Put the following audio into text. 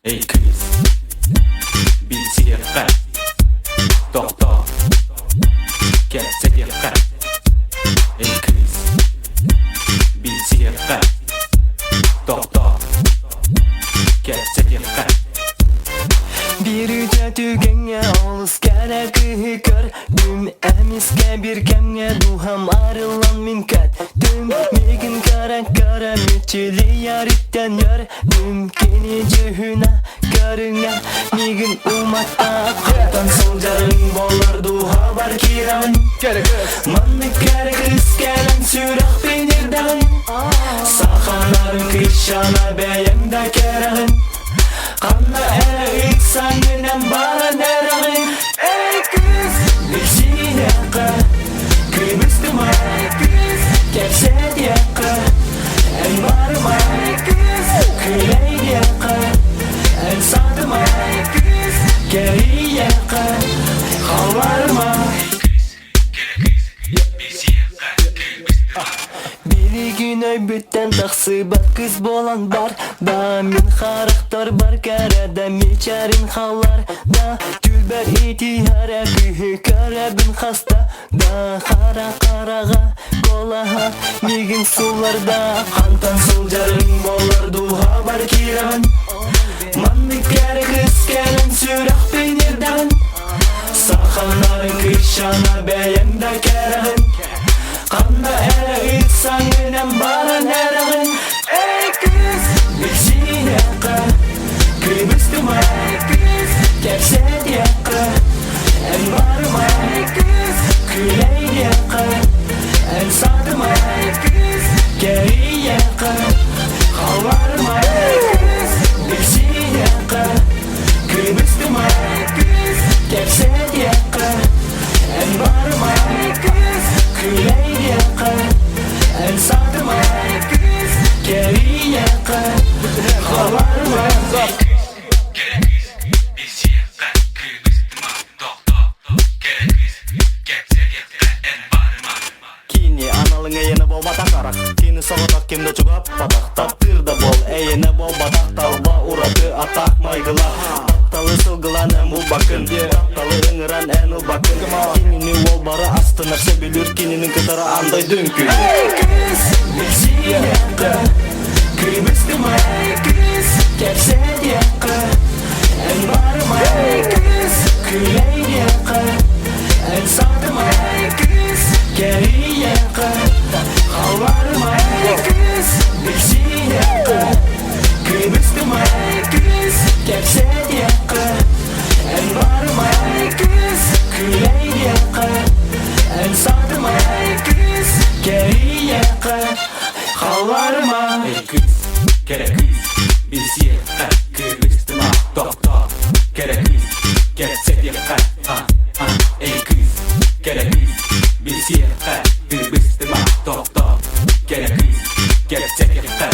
Эй кыыс, билсиэххэ, тохтоо, кэпсэтиэххэ. Эй кыыс, билсиэххэ, тохтоо, кэпсэтиэххэ. Биир үтүө түгэҥҥэ олус кэрэ кыыһы көрдүм. Эмискэ биир кэмҥэ дууһам арыллан мин кэттим. Миигин көрө-көрө мичилийэриттэн үөрдүм. Кини дьүһүнэ көрүҥэ миигин уматта. Хантан сылдьарыҥ буолар дууһабар киирэҕин. Маннык кэрэ кыыс кэлэн сүрэхпин ирдэҕин. Сахаларын кыысчаана бэйэҥ да кэрэҕин. Ханна эрэ ыксаҥҥынан баран эрэҕин. Эй кыыс, билсиэххэ, кыбыстыма, кыыс, кэпсэтиэххэ. Эн барыма, кыыс, күлэйдиэххэ. Эн сатыма, кыыс, кэрийиэххэ. Халларыма. Билигин өйбүттэн тахсыбат кыыс буолан бар да, мин харахтарбар кэрэ да, мичээрин халлар да, түлбэр итиһэрэ кыыһы көрөбүн хаста да, хара хараҕа куолаһа миигин сулларда. Хантан сылдьарыҥ буолар дууһабар киирэҕин, маннык кэрэ кыыс кэлэн сүрэхпин ирдэҕин. Сахаларын кыысчаана бэйэҥ да кэрэҕин, ханна эрэ ыксаҥҥынан баран эрэҕин. Эй кыыс, билсиэххэ, кыбыстыма, кыыс, кэпсэтиэххэ. Эн барыма, кыыс, күлэйдиэххэ. Эн сатыма, кыыс, кэрийиэххэ. Халларыма, кыыс, билсиэххэ. Кыбыстыма, кыыс, кэпсэтиэххэ. Эн барыма, кыыс, күлэйдиэххэ. Эн сатыма, кыыс, кэрийиэххэ. Халарыма. Кини аналыҥ эйэнэ буолбатах арах, кини соҕотох ким да чугаппатах, таптыыр да буол, эйэнэ буолбатах талба ураты атах майгылаах. Тапталы сылгылаан эн булбаккын, тапталы ыҥыран эн ылбаккын. Кинини уол бары астынар, сөбүлүүр кинини кытары аан дойду үҥкүүлүүр. Кыыс, билсиэххэ, кыбыстыма, кыыс, кэпсэтиэххэ. Эн барыма, кыыс, күлэйдиэххэ. Эн сатыма, кыыс, кэрийиэххэ. Халларыма, кыыс, билсиэххэ. Кыбыстыма, кыыс, кэпсэтиэххэ. Эн барыма, кыыс, күлэйдиэххэ. Эн сатыма, кыыс, кэрийиэххэ. Халларыма. Эй кыыс, кэрэ кыыс, билсиэххэ, кыбыстыма, тохтоо, кэрэ кыыс, кэпсэтиэххэ, а, а, эй кыыс, кэрэ кыыс, билсиэххэ, кыбыстыма, тохтоо, кэрэ кыыс, кэпсэтиэххэ.